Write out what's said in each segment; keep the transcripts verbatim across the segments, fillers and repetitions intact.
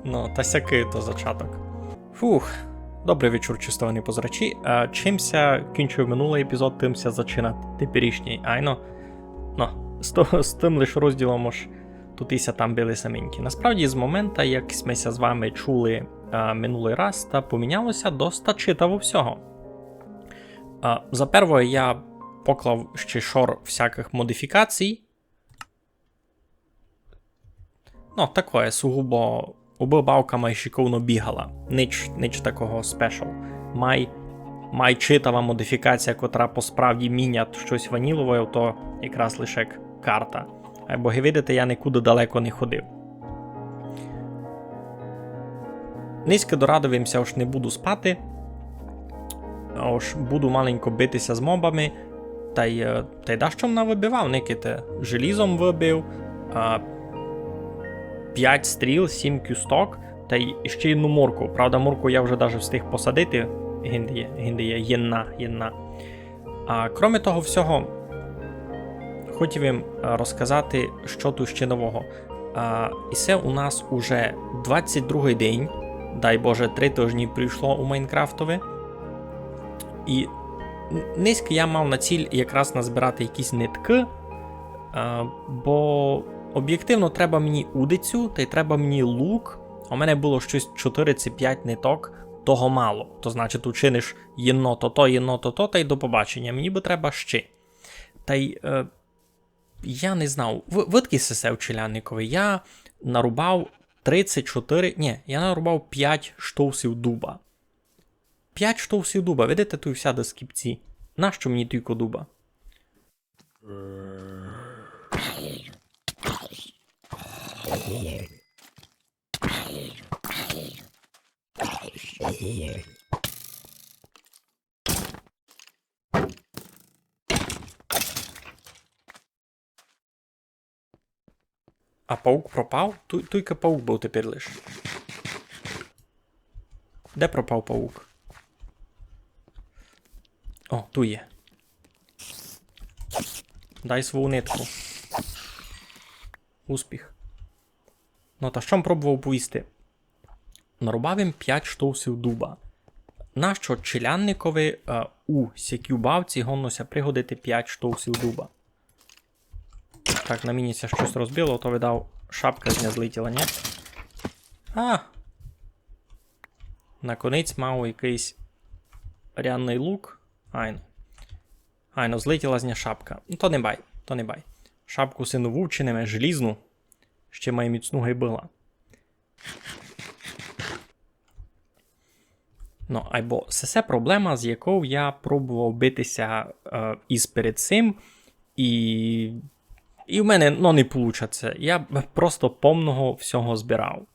Ну, та сякый то зачаток. Фух. Добрый вечур, честовані позирачі. А, чим ся кінчив минулый епізод, тым ся зачинать теперішній. Айно. Ну, з, то, з тым лиш розділом, ож туй і ся там били саменькі. Насправді, з момента, як сьме ся з вами чули, а, минулый раз, та поміняло ся доста читаво всього. А, за первоє я поклав ще шор всякых модифікацій. Ну, такоє, сугубо, убы бавка май шиковно бігала. Нич, нич такого спешл. Май, май читава модифікація, котра посправді мінять штось ванілове, то якраз лише карта. Айбо, ги видите, я никуды далеко не ходив. Нынька дорадив им ся, ож не буду спати, ож буду маленько бити ся з мобами, тай, е, тай дашто м навыбивав, никайте, желізом выбив, а, пять стріл, сім кісток, тай іщи єдну морку. Правда, морку я вже даже встиг посадити, гинде є, гинде є, єдна, єдна. А, кроме того всього, хотів им, е, розказати, што туй іщи нового. А, і се у нас уже двадцять другый день, дай Боже, три тыжні пройшло у Майнкрафтови. І н-, нынька я мав на ціль якраз назбирати якісь ниткы, е, бо обєктивно треба мені удицю, тай треба мені лук. У мене было штось чотыри ци пять ниток, того мало. То значить, учиниш єдно тото, єдно тото, тай до побачення. Мені бы треба ще. Тай, е, я не знав, в-, видкы сесе в челядникови. Я нарубав тридцять чотыри, нї, я нарубав пять штовсів дуба. Пять штовсів дуба, видите, туй всяды скіпці. Нащо мені тілько дуба? А паук пропав? Туй, туйка паук быв тепер лиш. Де пропав паук? О, туй є. Дай свою нитку. Успіх. Ну, та што м пробовав повісти? Нарубав им пять штовсів дуба. Нащо челядникови, е, у сякій бавці годно ся пригодити пять штовсів дуба? Так, на міні ся штось розбило, то, видав, шапка з ня злетіла, нї? А! Наконець мав якыйсь рянный лук. Айно. Айно, злетіла з ня шапка. Ну, то не бай, то не бай. Шапку сину вчиниме желізну. Ще май міцну гай была. Ну, айбо се, се проблема, з яков я пробовав бити ся, е, із перед сим, і, і в мене, ну, не получать ся. Я просто помного всього збирав.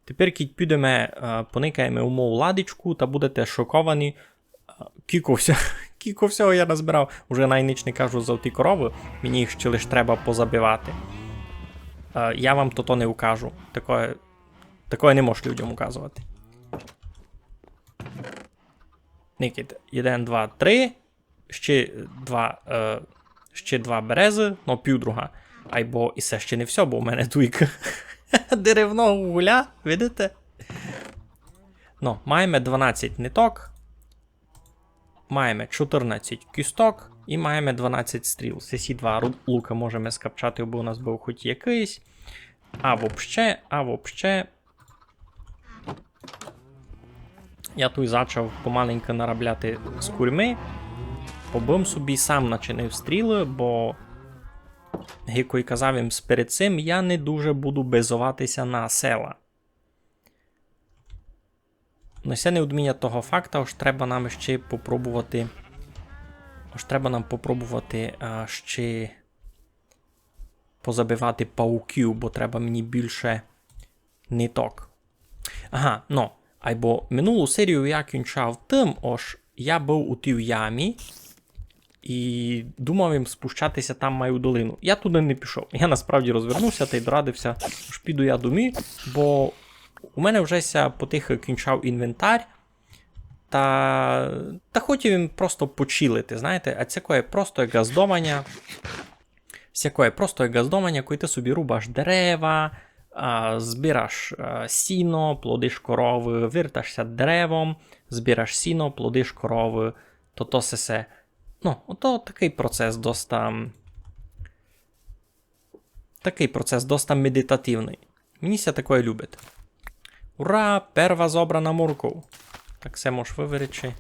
Тепер, кідь підеме, е, поникаєме у мою ладичку, та будете шоковані, е, кіко вся-, кіко всього я назбирав. Уже най нич не кажу за ті коровы, мені їх ще лиш треба позабивати. Е, я вам тото не укажу. Такоє Такоє не можеш людям указовати. Никайте, єден, два, три. Ще два, е, ще два березы, ну, пів друга. Айбо і се ще не всьо, бо у мене туйка деревного угля, видите? Ну, маєме дванадцять ниток. Маєме чотырнадцять кісток і маєме дванадцять стріл. Сесі два ру-, лука можеме скапчати, бо у нас быв хоть якыйсь. А вообще, а вообще, я туй зачав помаленьку нарабляти з курьми. Побым собі сам начинив стрілы, бо, як і казав им перед сим, я не дуже буду базовати ся на села. Но се не одмінять того факта, ож треба нам ще попробовати, ож треба нам попробовати, а, ще позабивати пауків, бо треба мені більше ниток. Ага, ну, айбо минулу серію я кінчав тым, ож я быв у тій ямі, і думав им спущати ся там май у долину. Я туды не пішов. Я насправді розвернув ся тай дорадив ся, ож піду я домі, бо у мене вже ся потихы кінчав інвентар. Та, та хотів им просто почілити, знаєте, а сякоє просто як ґаздованя. Всякоє просто як ґаздованя, коли ты собі рубаш дерева, а, збираш, а, сіно, плодиш коровы, верташ ся деревом, збираш сіно, плодиш коровы, то то сесе. Ну, ото такый процес доста, м, такый процес доста медитативный. Мені ся такоє любить. Ура! Перва зобрана морков. Так се мож выверечи.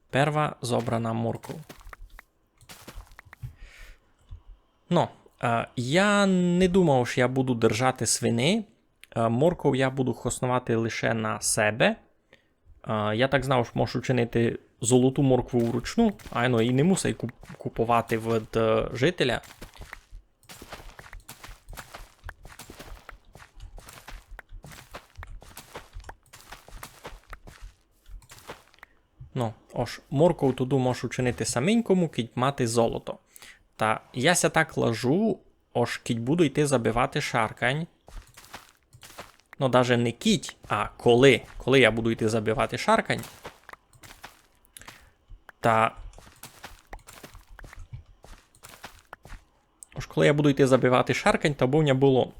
Перва зобрана морков. Но, е, я не думав, што я буду держати свиней. Е, морков я буду хосновати лише на себе. Е, я так знав, што можу чинити золоту моркву вручну, айно, і не мусай куп-, куповати від, е, жителя. Ну, ож, морков туду можу чинити саменькому, кідь мати золото. Та я ся так лажу, ож кідь буду йти забивати шаркань. Ну, даже не кідь, а коли. Коли я буду йти забивати шаркань. Та Ож коли я буду йти забивати шаркань, та бы в ня было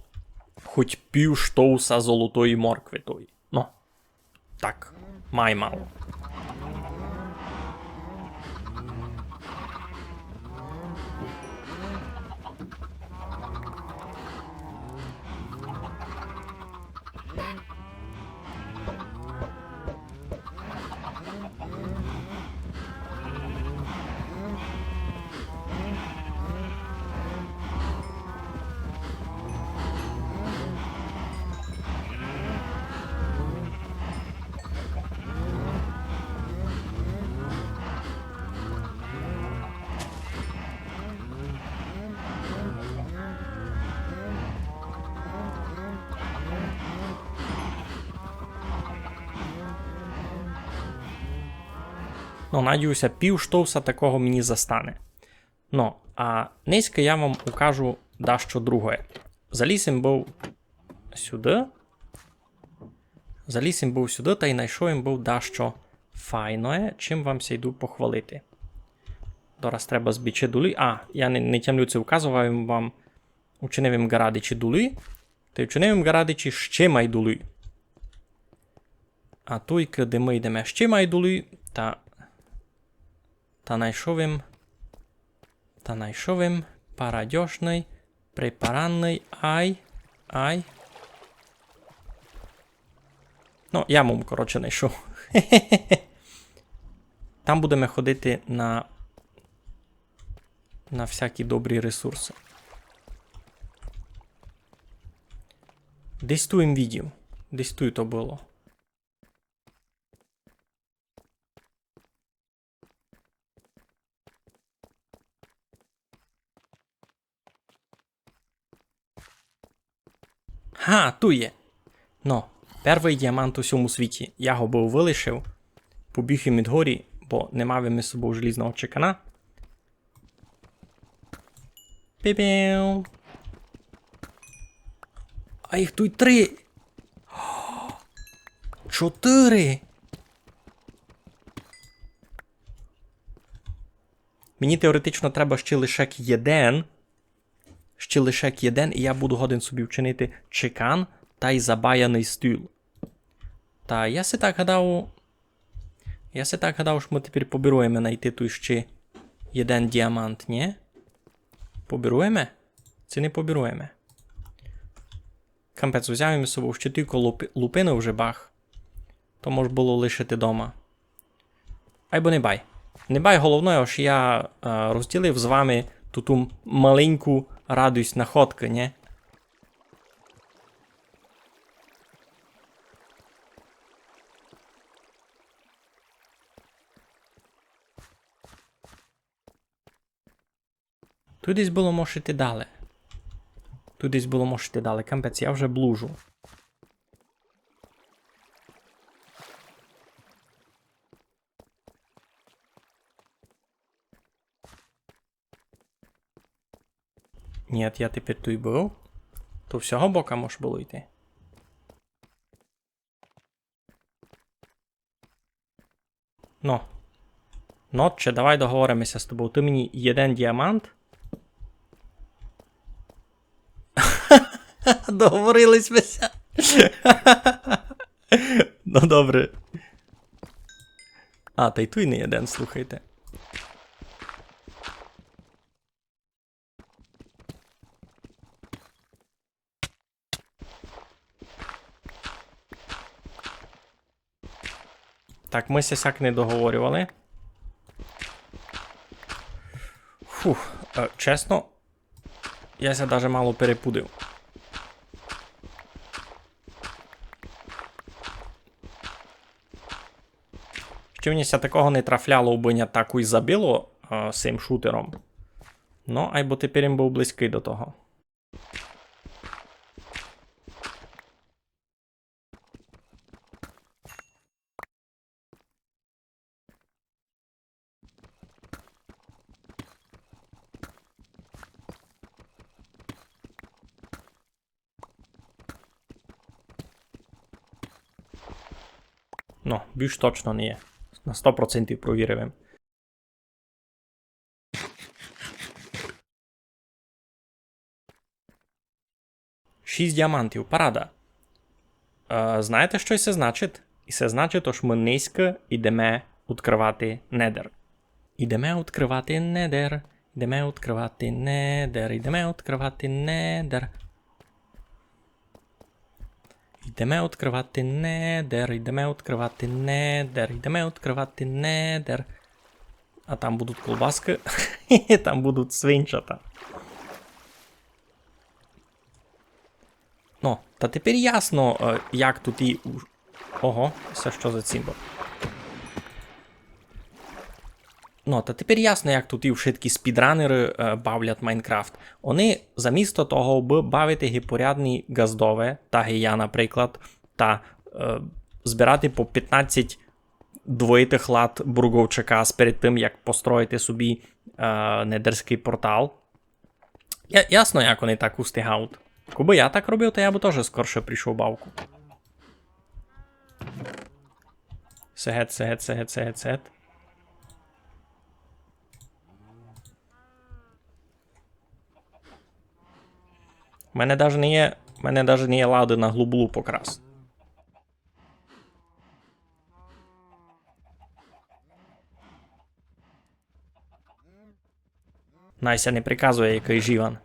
хоть пів штовса золотої моркви тої. Ну, так, май мало. Ну, надію ся, пів штовса такого мені застане. Ну, а нынька я вам укажу дашто другоє. Заліз им быв сюды. Заліз им быв сюды, та й найшов им быв дашто файноє, чим вам ся йду похвалити. Дораз треба збічи долі. А, я не, не тямлю, ци указовав им вам, учинив им ґарадичі долі. Та й учинив им ґарадичі ще май долі. А туйкы, де мы йдеме ще май долі, та, та найшов им, та найшов им парадьошный, припаранный, ай, ай. Ну, яму, коротше, найшов. Там будеме ходити на, на всякі добрі ресурсы. Десь туй им видів. Десь туй то было. Га, туй є. Но, первый діамант у сьому світі. Я го быв вылишив. Побіг им ид горі, бо не мав им із собов желізного чекана. Пі-піу. А їх туй три. Чотыри. Мені теоретично треба ще лише єден. Ще лише єден, і я буду годен собі вчинити чекан тай забаяный стул. Та я си так гадав, я си так гадав, што мы тепер побіруєме найти туй ще єден діамант, нї? Побіруєме? Ци не побіруєме? Капець, взяв им з собов ще тілько лупи-, лупины вже бах. То мож было лишити дома. Айбо не бай. Не бай, головне, ож я, е, розділив з вами ту, ту маленьку радость находкы, нї? Туй десь было мож іти дале. Туй десь было мож іти дале. Капець, я вже блужу. Нї, я тепер туй быв. То з сього бока мож было йти. Но. Ну, отче, давай договоримося з тобою. Ты мені єден діамант. Договорили сьме ся. Ну, добре. А, та й туй не єден, слухайте. Так, мы ся сяк не договорювали. Фух, е, чесно, я ся даже мало перепудив. Ще мені ся такого не трафляло, убы ня так уй забило, е, сим шутером. Ну, айбо тепер им быв близькый до того. Ну, більш точно не є. На сто процентів провірив им. Шість діамантів, парада. Е, знаєте, што се значить? І се значить, ож мы нынька йдеме открывати Недер. Йдеме открывати Недер. Йдеме открывати Недер. Йдеме открывати Недер. Йдеме открывати Недер. Йдеме открывати Недер. Йдеме открывати Недер. А там будуть колбаскы. Там будуть свинчата. Ну, та тепер ясно, е, як туй і у-, ого, се што за цімбор? Ну, та тепер ясно, як туй і вшыткі спідранеры, е, бавлять Майнкрафт. Они замісто того, абы бавити ги порядні ґаздове, так ги я, наприклад, та, е, збирати по пятнадцять двоїтых лад бруговчака перед тым, як построїти собі, е, недерськый портал. Я-, ясно, як они так устигають. Кобы я так робив, то я бы тоже скорше прийшов бавку. Сегет, сегет, сегет, сегет, сегет. У мене даже не є, у мене даже не є лады на глубину покрас. Най ся не приказує, якый живан.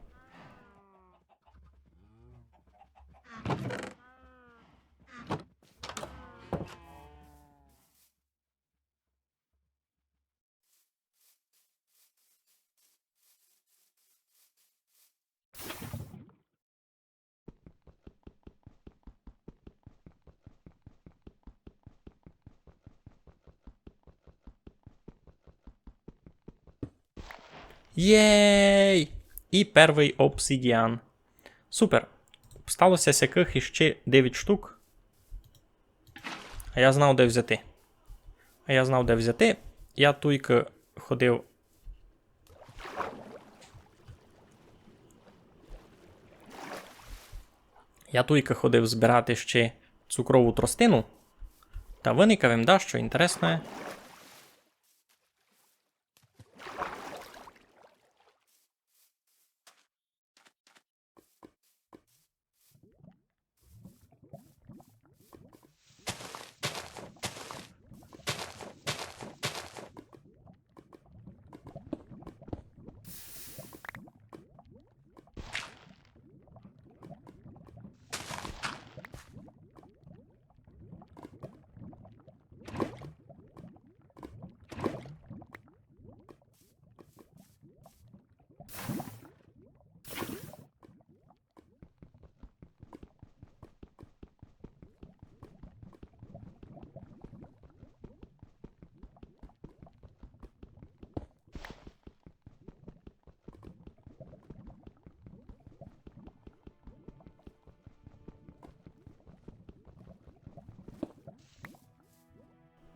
Єй! І первый обсидіан. Супер. Стало ся сякых іщи девять штук. А я знав, де взяти. А я знав, де взяти. Я туйка ходив. Я туйка ходив збирати ще цукрову тростину. Та выникав им дашто інтересне.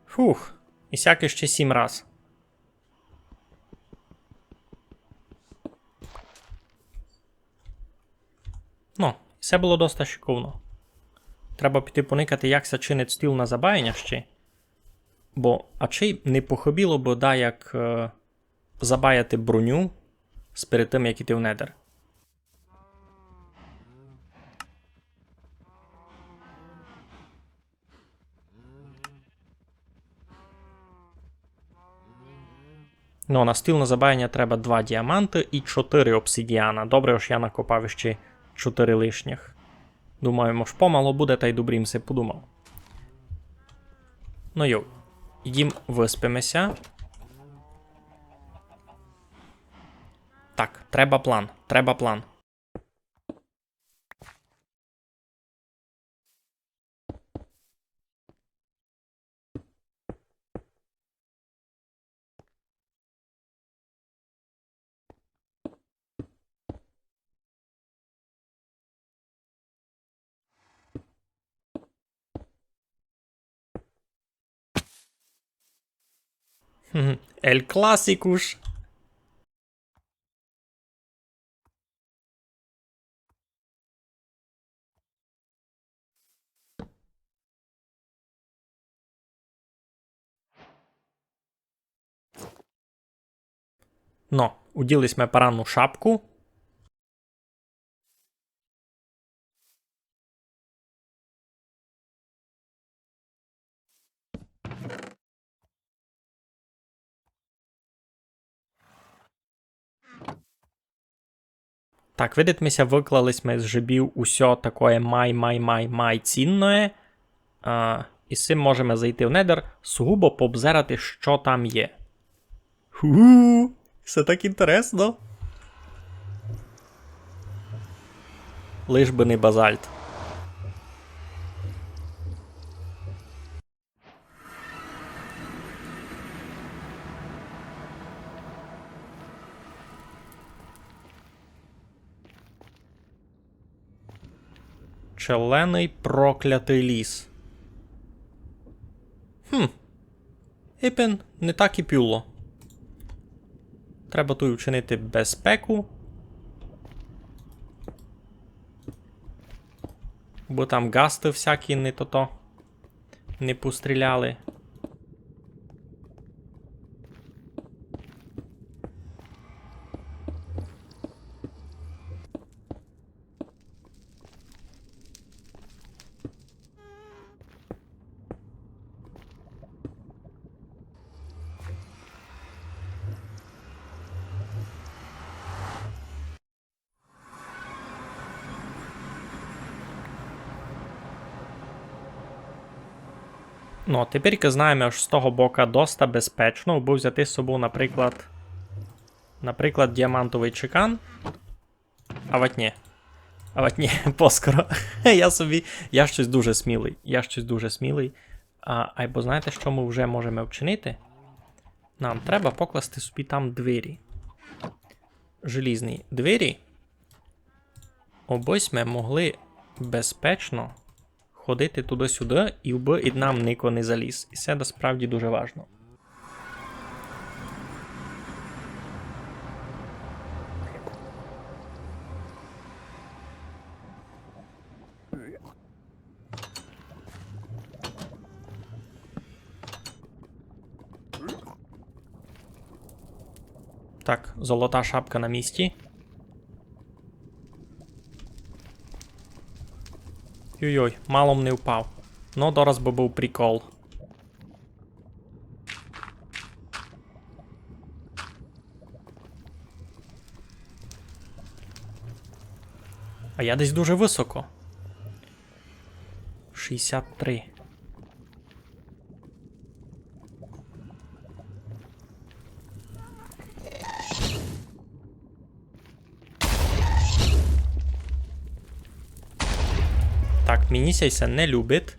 Фух, і сяк іщи сім раз. Ну, всьо было доста шыковно. Треба піти поникати, як ся чинить стіл на забаяня ще. Бо а чи не похыбіло бы даяк, е, забаяти броню сперед тым, як іти в Недер? Ну, на стіл на забаяня треба два діаманты і чотыри обсидіана. Добре, ож я накопав іщи чотыри лишніх. Думаю, мож помало буде, та й добрі м си подумав. Ну йо, ідім выспиме ся. Так, треба план, треба план. Ель Класікуш. Но, уділи сьме парадну шапку. Так, видить ми ся, выклали сьме з жебів усьо такоє май, май, май, май цінноє. А, і з сим можеме зайти в Недер, сугубо пообзирати, што там є. Ху-ху, всьо так інтересно. Лиш бы не базальт. Челленый проклятый ліс. Хм. Ипен не так і пюло. Треба туй учинити безпеку. Бо там ґасты всякі не тото. Не постріляли. Ну, а теперь знаєме, ож з того бока доста безпечно, абы взяти з собов, наприклад, наприклад, діамантовый чекан. А вать нї. А вать нї, поскоро. Я собі, я штось дуже смілый. Я штось дуже смілый. А, айбо знаєте, што мы вже можеме вчинити? Нам треба покласти собі там двері. Желізні двері. Обы сьме могли безпечно ходити туды-сюды, і вбы ид нам нико не заліз. І се насправді дуже важно. Так, золота шапка на місці. Йой-йой, мало м не впав. Ну, дораз бы быв прикол. А я десь дуже высоко. Шістдесят три. Так, мені ся се не любить.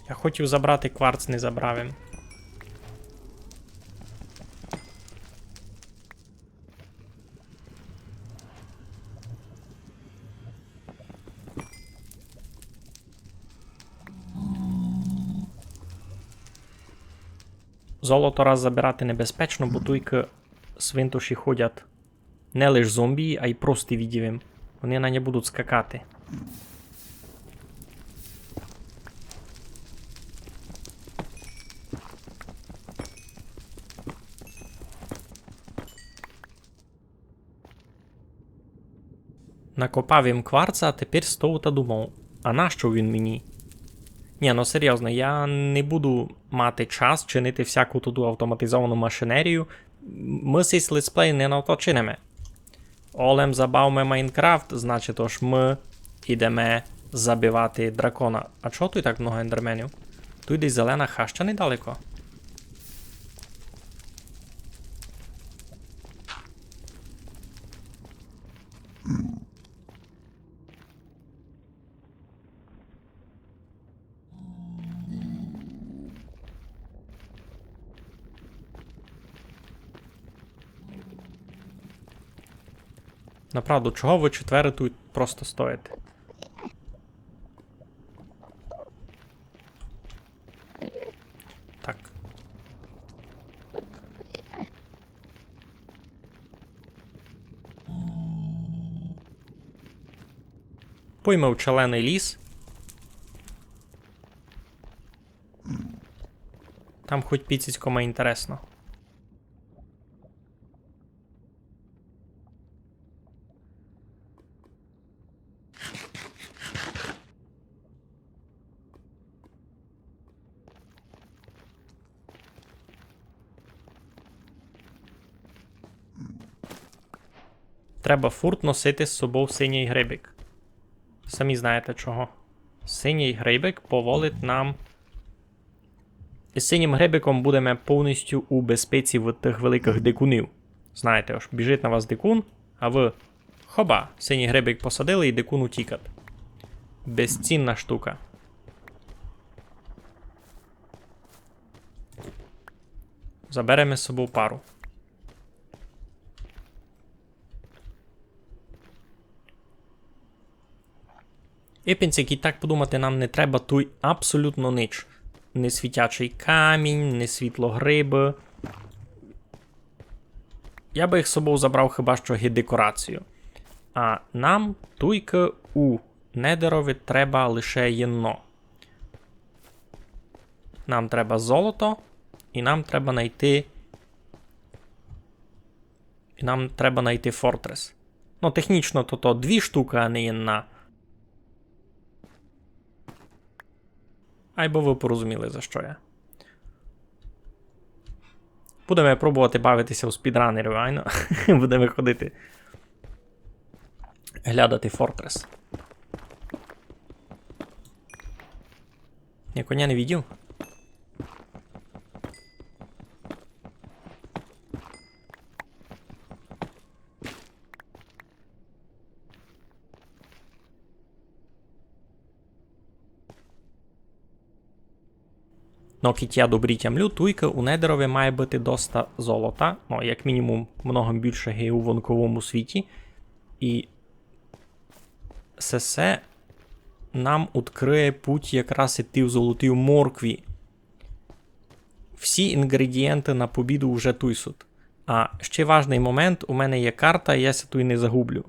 Я хотів забрати кварц, не забрав им. Золото раз забирати небезпечно, бо туйкы свинтуші ходять не лиш зомбі, а й прості, видів им. Вони на ня будуть скакати. Накопав им кварца, а тепер стою та думаю, а нащо він мені? Ні, ну серйозно, я не буду мати час чинити всяку туду автоматизовану машинерію. Мы сись летсплей не на то чиниме. Олем забавме Майнкрафт, значить, ож мы ідеме забивати дракона. А чого туй так много ендерменів? Туй десь зелена хаща недалеко. Направду, чого вы четверо туй просто стоїте? Так. Пойме в челеный ліс. Там хоть піціцько май інтересно. Треба фурт носити з собов синій грибик. Самі знаєте чого. Синій грибик поволить нам. Із синім грибиком будеме повністю у безпеці від тых великых дикунів. Знаєте, ож біжить на вас дикун, а вы хоба, синій грибик посадили і дикун утікать. Безцінна штука. Забереме з собов пару. Ипенці, кідь так подумати, нам не треба туй абсолютно нич. Ні світячий камінь, ні світло грибы. Я бы їх з собов забрав хіба што ги декорацію. А нам туйкы у Недерови треба лише єдно. Нам треба золото, і нам треба найти, і нам треба найти фортрес. Ну, технічно то, то дві штукы, а не єдна. Айбо вы порозуміли, за што я. Будеме пробовати бавити ся у спідранерів, айно. Будеме ходити глядати фортрес. Я коня не видів. Но кідь я добрі тямлю, туйкы у Недерови має быти доста золота, ну, як мінімум, много більше ги у вонковому світі. І сесе нам открыє путь якраз іти в золотій моркві. Всі інгредієнты на побіду вже туй суть. А ще важный момент, у мене є карта, я ся туй не загублю.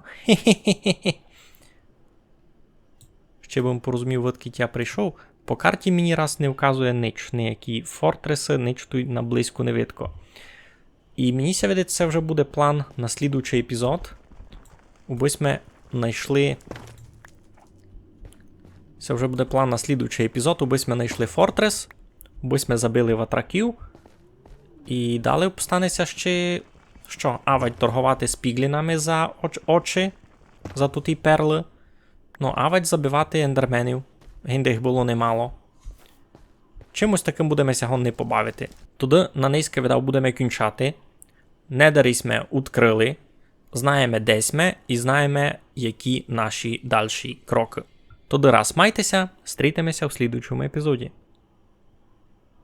Ще бым порозумів, откідь я прийшов. По карті мені раз не вказує нич, ніякі фортресы, нич туй наблизько не видко. І мені ся видить, се вже буде план на слідуючий епізод. Убы сьме найшли. Се вже буде план на слідуючий епізод, убы сьме найшли фортрес, убы сьме забили ватраків. І далі обстане ся ще, што, авадь торговати з піглінами за оч-, очі, за туті перлы. Ну, авадь забивати ендерменів, гинде їх было немало. Чимось такым будеме ся годні побавити. Тогды на нынька, видав, будеме кінчати. Недер сьме открыли, знаєме, де сьме, і знаєме, які наші дальші крокы. Тогды раз майте ся, стрітиме ся в слідуючому епізоді.